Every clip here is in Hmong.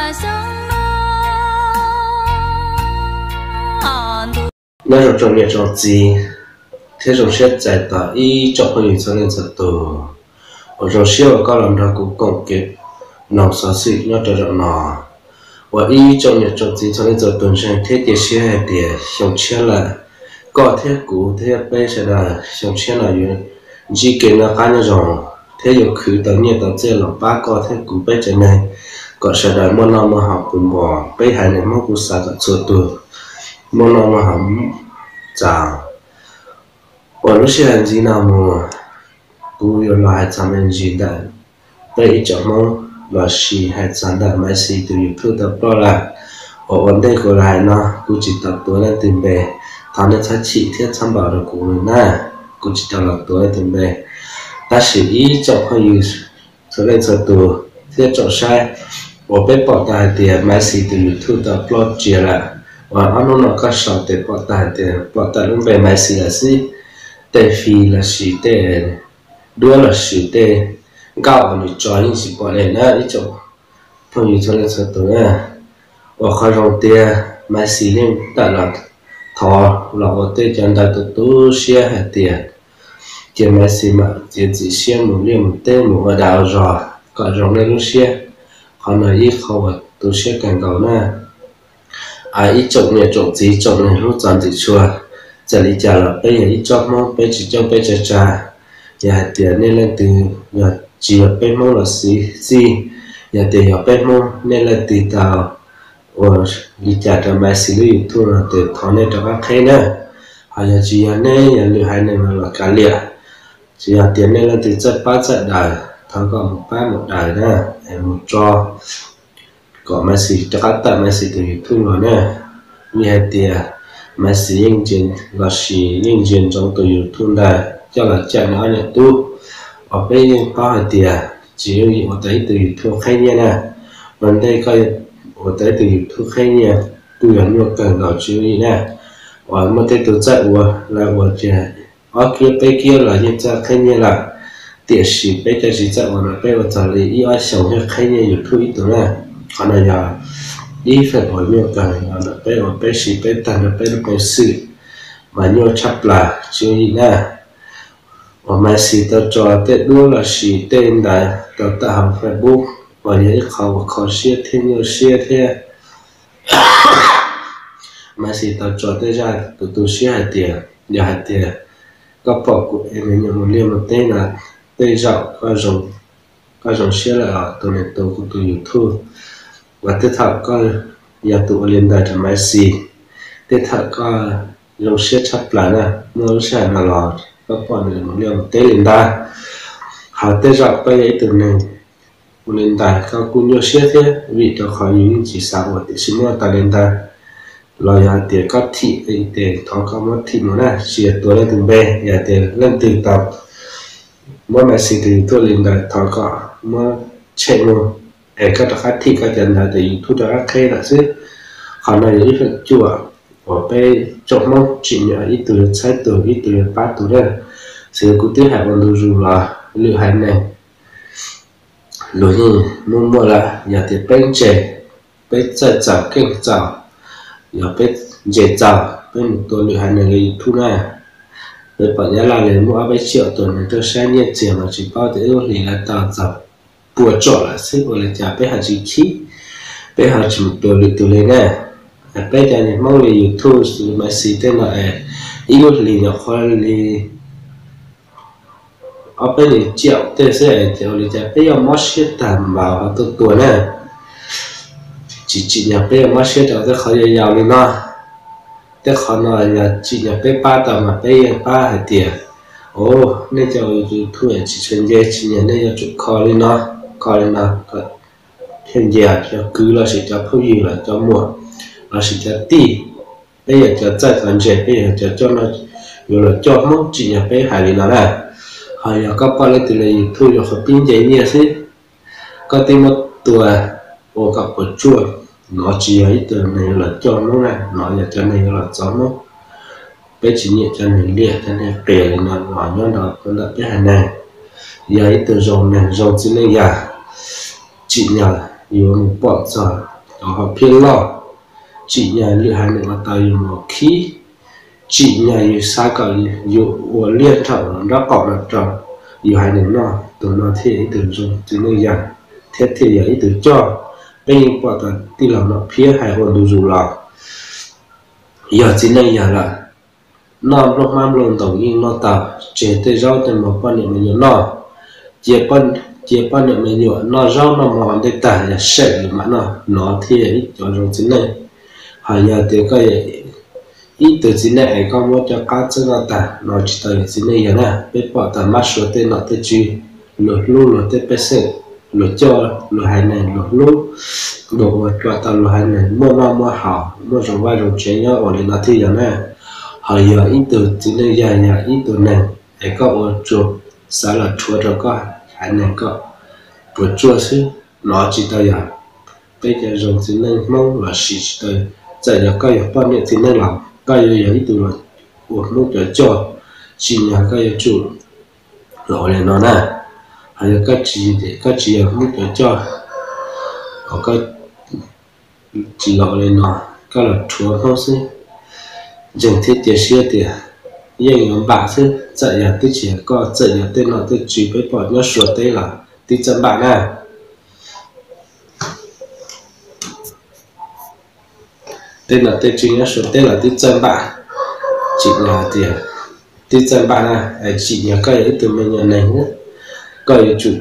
Nyob zoo tsoom niam tsoom txiv thiab zoo siab txais tos ib tsoom phooj ywg txhua leej txhua tus, uas zoo siab uas koj los nrog kuv koom kev mloog xov xwm nyob rau zaum no. Uas ib tsoom niam tsoom txiv txhua leej txhua tus ntseeg thiab cia siab hais tias xyoo tshiab lawm, koj thiab kuv thiab peb sawv daws xyoo tshiab no yuav ntsib kev noj qab nyob zoo thiab yuav khwv tau nyiaj tau txiaj los pab koj thiab kuv peb tsev neeg, kom sawv daws muaj noj muaj haus puv npo. Peb haiv neeg Hmoob kuv xav kom txhua tus muaj noj muaj haus txaus. Uas lub sij hawm ntxiv no mus, kuv yuav los hais txog me ntsis ntawm peb ib tsoom Hmoob los sis hais txog ntawm Maiv Xis tus YouTube tau ploj lawm. Uas ua ntej kuv los hais no kuv tsis tau tuav leej twg npe, thov nej txhob chim thiab txhob npaum rau kuv na, kuv tsis tau los tuav leej twg npe. Tab sis ib tsoom phooj ywg txhua leej txhua tus thiab tsoom saib, uas peb pom tau hais tias Maiv Xis tus YouTube tau ploj tsiav lawm, uas ob hnub no koj sau tes pom tau hais tias pom tau lub npe Maiv Xis lawm xwb, tej fi los sis tej duab los sis tej nkauj uas nws tso yeej tsis pom li na ib tsoom phooj ywg txhua leej txhua tus na. Uas qhov zoo tiag Maiv Xis yeej tawm los thov los ua tej cov ntawv tu tu siab hais tias cia Maiv Xis mam txiav txim siab mus liaj mus teb mus ua dag ua zog kom zoo nej lub siab. Qhov no ib qho uas tu siab kawg nkaus na. Ib tsoom niam tsoom txiv tsoom neeg hlub txom ntxim tshua, txawm li cas los peb yog ib tsoom Hmoob, peb tsis coob peb tsa tsa. Yog hais tias nej leej twg yog tsis yog peb Hmoob los xij, yog tias yog peb Hmoob nej leej twg tau ua li cas rau Maiv Xis lub YouTube no ces thov nej rov qab qheb na. Ho yog tsis yog nej, yog lwm haiv neeg no los kav liam, tsis yog tias nej leej twg txawj pab txawj daws, thov kom mus pab mus daws na, es mus tso kom Maiv Xis rov qab tawm Maiv Xis tus YouTube los na. Vim hais tias Maiv Xis yeej ntsia los sis yeej ntsia ntsoov tus YouTube ntawd coj los cawm nws ob niam tub. Uas peb yeej paub hais tias tsis yooj yim ua tau ib tug YouTube qheb nyiaj na. Ua ntej koj ua tau ib tug YouTube qheb nyiaj kuj yog nyuaj kawg nkaus tsis yooj yim na. Uas muaj tej tug txawj ua, lawv ua tias ob kiab peb kiab los yeej txawj qheb nyiaj lawm. Tiam sis peb cov tsis txawj ua no peb ua txog li ib ob xyoos thiaj qheb nyiaj YouTube ib tug na. Qhov no yog ib feem uas nyuaj kawg nkaus ntawm peb uas peb siv peb tag nrho peb lub peev xwm mas nyuaj tshaj plaws tsis yooj yim na. Uas Maiv Xis tau tso tej duab los sis tej ntawd rau tawm hauv Facebook uas yog ib qho uas kho siab thiab nyuaj siab thiab. Maiv Xis tau tso tej zaj tus tu siab hais tias, yog hais tias koj pom kuv es me nyuam mus liaj mus teb no, tej zaum koj zoo siab lawm os tus niam tus kuv tus YouTube. Uas tej thaum koj yog tus ua li ntawd rau Maiv Xis, tej thaum koj zoo siab tshaj plaws na, muaj lub sij hawm no los koj pom nws mus liaj mus teb li ntawd. Ho tej zaum koj yog ib tug neeg ua li ntawd koj kuj nyuaj siab thiab, vim rau qhov yus yeej tsis xav ua tiam sis muaj tas li ntawd. Los yog hais tias koj thim tes thov koj muab thim mus na, tsis yog tuav leej twg npe, yog tias leej twg tau muab Maiv Xis tus YouTube li ntawd thov koj muab tshem mus, es koj rov qab thim koj cov ntawv tes YouTube rov qab qheb lawm xwb. Qhov no yog ib feem cuam uas peb tsoom Hmoob tsim nyog ib tug yuav txhawb tus ib tug yuav pab tus na. Xws kuv twb hais ua ntu zus los lwm haiv neeg luag yeej muaj muaj lawm, yog tias peb ntse, peb txawj txaus keej txaus, yog peb ntse txaus peb mus tua lwm haiv neeg li YouTube na. Peb pom Nyab Laj li muaj ob peb tsiaj tua neeg tuaj saib nyiaj txiag mas tsis paub tias ib lub hlis lawv tau txog pua tsom lawm xwb ua li cas peb ho tsis khib, peb ho tsis mus tua lwm tus li na. Peb cov niag Hmoob li YouTube Maiv Xis tej no es ib lub hlis nyuam qhuav li ob peb li tsiaj tej xwb es ua li cas peb yuav mob siab tag npaum ho tuaj tua na. Tsis tsim nyog peb yuav mob siab rau tej qhov yau yau li no. Tej qhov no yog tsim nyog peb pab tau mas peb yeej pab hais tias, o, nej cov YouTube tsis tshua nce tsim nyog nej yuav tsum kho li no, kho li no kom thiaj nce cov kwv los sis cov phooj ywg los cov muam los sis cov tij. Peb yog cov txawj cov ntse, peb yog cov coj no yuav los coj Hmoob tsim nyog peb hais li no na. Ho yog koj pom leej twg li YouTube yuav qhov pib nce nyiaj xwb, koj twb muab tua ua kom puas tsuaj, no tsis yog ib tug neeg yuav los coj Hmoob na, no yog cov neeg yuav los txov Hmoob. Peb tsis nyiam cov neeg liam cov neeg qias li no los nyob rau ntawm peb haiv neeg. Yog ib tug zoo neeg zoo txiv neej yam, tsim nyog yuav mus pom txog cov hom phiaj loj, tsim nyog lwm haiv neeg ua tau yus mus khib, tsim nyog yus xav kom yus ua liaj nrhaum nraub qaum no rau yus haiv neeg noj. Tus no thiaj yog ib tug zoo txiv neej yawg thiab thiaj yog ib tug coj. Peb yeej pom tau tij laug Nom Phiab hais ua ntu zus los yog txiv neej yawg lawm, noj nplooj hmab nplooj ntoos yeej noj tau, tseg tej zaub tej mov poj niam me nyuam noj. Cia poj niam me nyuam noj zaub noj mov ua ntej tag yog saib lus mam noj, no thiaj yog ib cov zoo txiv neej. Ho yog tias koj yog ib tug txiv neej es koj muab cov qab txeeb noj tag no tsis tau yog txiv neej yawg na. Peb pom tau mab suav tej nom tej tswv, luag hlub luag tej pej xeem, luag coj luag haiv neeg, luag hlub, luag ua kom tau luag haiv neeg muaj noj muaj haus, muaj zoo vaj zoo tsev nyob ua li no thiaj yog na. Ho yog ib tug txiv neej yawg yog ib tug neeg es koj ua tsuag, xav los rhuav rau koj haiv neeg koj puas tsuaj xwb, no tsis tau yog peb cov zoo txiv neej Hmoob los sis tsis tau. Txawm yog koj yog poj niam txiv neej los koj yuav yog ib tug los ua Hmoob cov coj, tsim nyog koj yuav tsum los ua li no na. Ho yog koj tsis, koj tsis yog Hmoob cov coj, koj tsis los ua li no, koj los rhuav Hmoob xwb, ntseeg thiab cia siab tias yeej yuav npam xwb. Txawm yog twb tsis yog koj, txawm yog tej nom tej tswv peb pom nyob Suav teb los twb txawj npam na. Tej nom tej tswv nyob Suav teb los twb txawj npam, tsis yog tias twb txawj npam na, tsim nyog koj yog ib tug me nyuam neeg, koj yuav tsum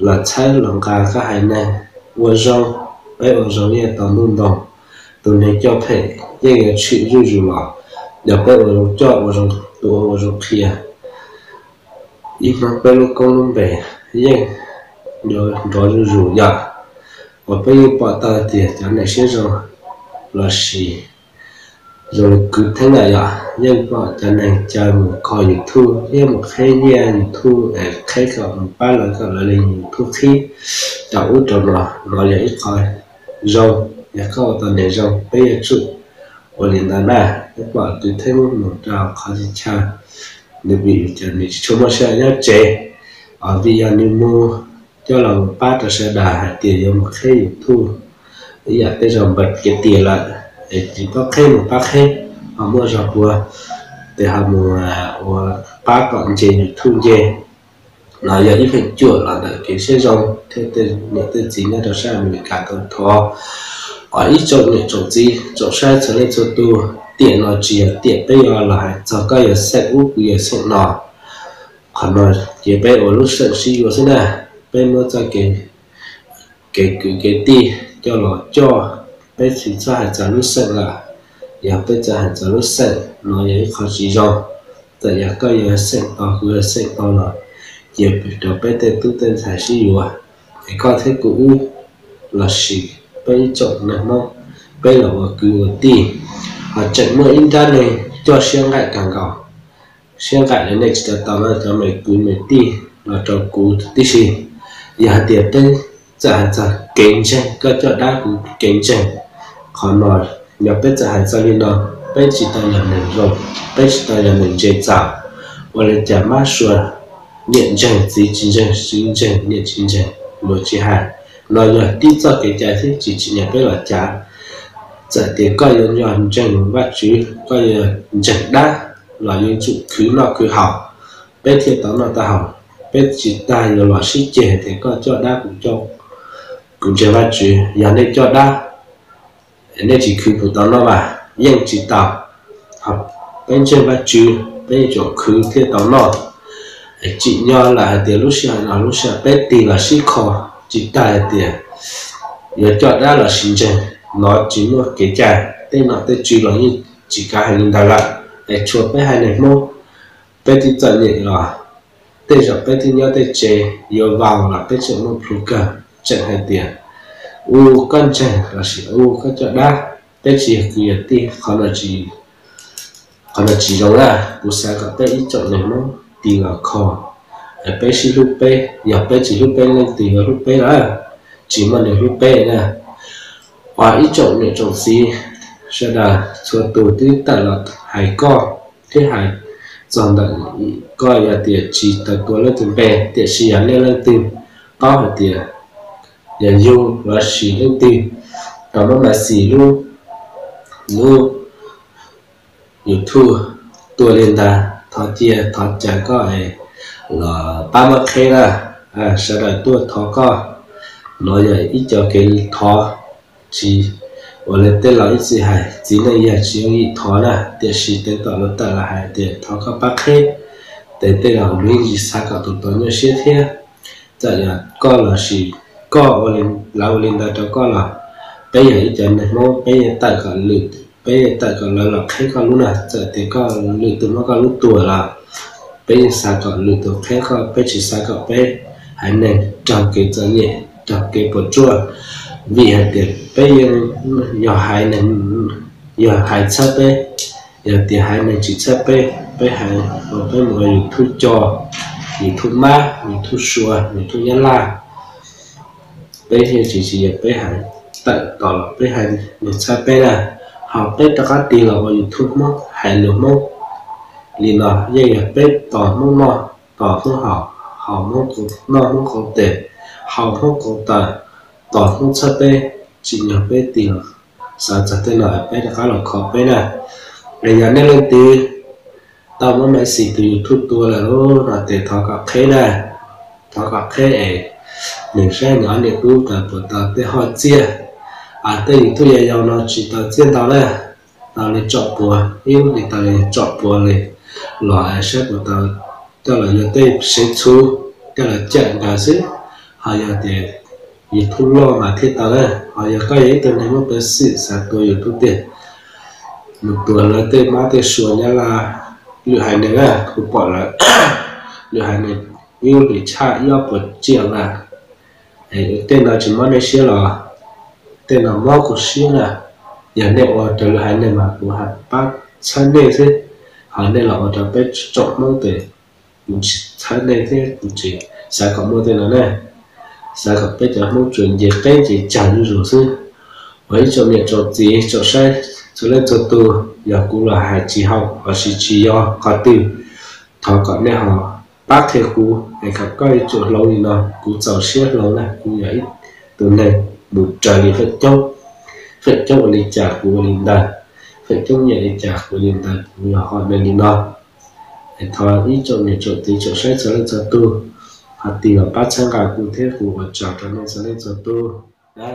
los txhawb los nqa koj haiv neeg ua zoo. Peb ua zoo yeej tau ntuj ntoo, tus neeg coj phem yeej yuav tshwm zuj zus los. Yog peb ua zoo coj ua zoo tuav ua zoo qhia, ib hnub peb lub koob lub npe yeej yuav nrov zuj zus yom. Uas peb yeej pom tau tias cov neeg siab zoo los sis zoo li kwv Theeb lawm yom, yeej pom cov neeg caw mus kho YouTube thiab mus qheb nyiaj YouTube es qheb kom mus pab lawv kom lawv li YouTube qhib rau ub rau no, los yog ib qho zoo. Yog koj ua tau neeg zoo peb yuav tsum ua li ntawd na. Peb pom kwv Theeb mus rau qhov tsis chaw, nws vim cas nws tsis tshua muaj sij hawm nyob tsev, vim yog nws mus coj los mus pab rau sawv daws hais tias yuav mus qheb YouTube, ib yam tej zaum npawm kev tias lawm, es tsis paub qheb mus pab qheb, ho muaj zog puas tes ho mus ua pab kom nce YouTube nce. No yog ib feem cuam los ntawm kev siab zoo thiab tej niam tej txiv nyob rau sab Amelikas tau thov. Ib tsoom niam tsoom txiv tsoom saib txhua leej txhua tus, tiam no tsis yog tiam peb yuav los hais txog koj yog xeem ub kuv yog xeem no. Qhov no ces peb ua lub xeem sib yuav xwb na. Peb muab txoj kev, kev kwv kev tij coj los coj, peb tsis txhob hais txog lub xeem lawm. Yog peb txawm hais txog lub xeem no yog ib qho tsis zoo. Txawm yog koj yog xeem tau kuv yog xeem tau los, cia rau peb tej tub tej ntxhais sib yuav, es koj thiab kuv wb los sis peb ib tsoom neeg Hmoob, peb los ua kwv ua tij. Ho tseem muaj ib nrab neeg coj siab nqaim kawg nkaus, siab nqaim li nej tsis tau tau no cov me kwv me tij los rau kuv tib si. Yog hais tias peb txawm hais txog kev ntseeg, koj coj dab kuv kev ntseeg, qhov no yog peb txawm hais txog li no, peb tsis tau yog neeg zoo, peb tsis tau yog neeg ntse txaus. Ua li cas mab sua niam ntseeg txiv tsis ntseeg, txiv ntseeg niam tsis ntseeg, luag tsis hais, no yog tib txoj kev cai thiab tsis tsim nyog peb los cav. Txawm tias koj yuav yog ntseeg Vajtswv, koj yuav ntseeg dab, los yuav tsum khwv noj khwv haus, peb thiaj tau noj tau haus. Peb tsis tas yuav los sib ceg hais tias koj coj dab kuv coj, kuv ntseeg Vajtswv. Yog nej coj dab, nej tsis khwv kuv tau noj mas yeej tsis tau. Peb ntseeg Vajtswv peb yeej tsuas khwv thiaj tau noj. Tsim nyog lawm hais tias lub sij hawm no lub sij hawm peb tig los sib kho, tsis tas hais tias yuav coj dab los sis ntseeg, no tsis muaj kev cai, tej nom tej tswv los yeej tsis kav hais li ntawd lawm. Es tshuav peb haiv neeg Hmoob, peb twb txom nyem los tej zaum peb twb nyob tej tsev yuav vau los peb tseem muaj plhu kawg, tseem hais tias ua koj ntseeg los sis ua koj coj dab, peb tsis yog kwv yog tij, qhov no tsis zoo na. Kuv xav kom peb ib tsoom neeg Hmoob tig los kho, peb sib hlub peb, yog peb tsis hlub peb leej twg yuav hlub peb lawm? Tsis muaj neeg hlub peb na. Ua ib tsoom niam tsoom txiv sawv daws txhua tus twb tawm los hais koj thiab hais txog ntawm koj yog tias tsis tau tuav leej twg npe, tiam sis yog nej leej twg paub hais tias yog yug los sis leej twg Tau muab Maiv Xis lub, lub YouTube tua li ntawd, thov cia thov caw koj los pab muab qheb na. Sawv daws tuaj thov koj, no yog ib co kev thov, tsis ua li tej laus ib txwm hais, txiv neej yog tsis yooj yim thov na, tiam sis teev tom lawv tawm los hais tias thov koj pab qheb, ces tej laus lawv yeej tsis xav kom tus tod nyuaj siab thiab. Txawm yog koj los sis koj, lawv ua li ntawd rau koj los, peb yog ib cov neeg Hmoob, peb yeej tawm kom lwm, peb yeej tawm kom lawv los qheb koj lub na. Txawm tias koj lwm tus muab koj lub tua los peb yeej xav kom lwm tus qheb koj, peb tsis xav kom peb haiv neeg raug kev txom nyem, raug kev puas tsuaj, vim hais tias peb yeej yog haiv neeg, yog haiv txhawb peb. Yog tias haiv neeg tsis txhawb peb, peb hais, peb mus ua YouTube co, YouTube mab, YouTube sua, YouTube nyab laj, peb thiaj tsis, tsis yog peb haiv tawm tos los peb haiv neeg txhawb peb na. Ho peb rov qab tig los ua YouTube Hmoob, hais lus Hmoob li no yeej yog peb tos Hmoob noj, tos Hmoob haus, haus Hmoob qau, noj Hmoob qau tes, haus Hmoob qau taw, tos Hmoob txhawb peb, tsim nyog peb tig los xav txog tej no peb rov qab los kho peb na. Es yog nej leej twg tau muab Maiv Xis tus YouTube tua lawm no ces thov kom qheb na, thov kom qheb es nws saib nws ob niam tub tau puas tau tej hoj txiaj. Tej YouTube yau yau no tsis tau txiaj ntau na, tau li tsom puas, ib lub li tau li tsom puas li, los saib puas tau coj los yog tej seev txhuv coj los cawm nkaus xwb. Ho yog tias YouTube loj mas thiaj tau na. Ho yog koj yog ib tug neeg muaj peev xwm xav tua YouTube tiag, mus tua lawv tej mab tej sua nyab laj, lwm haiv neeg na, kuv pom lawm, lwm haiv neeg ib lub li tshaj ib ob puas tsiaj na. Tej no tsis mob nej siab los, tej no mob kuv siab na. Yog nej ua rau lwm haiv neeg mas kuv pab txhawb nej xwb, ho nej los ua rau peb tsoom Hmoob tes kuv tsis txhawb nej thiab kuv tsis xav kom muaj tej no na. Xav kom peb cov Hmoob tsuas nce qeb nce cag zuj zus xwb. Ua ib tsoom niam tsoom txiv tsoom saib txhua leej txhua tus, yog kuv los hais tsis haum los sis tsis yog qhov twg, thov kom nej ho pab qhia kuv es kom koj yuav tsum hloov li no. Kuv txaus siab hloov na, kuv yog ib tus neeg mus raws li feem coob, feem coob ua li cas kuv ua li ntawd, feem coob nyiam li cas kuv ua li ntawd, kuv yog hom neeg li no. Es thov ib tsoom niam tsoom txiv tsoom saib txhua leej txhua tus, ho tig los pab txhawb nqa kuv thiab kuv ua tsaug rau nej txhua leej txhua tus na.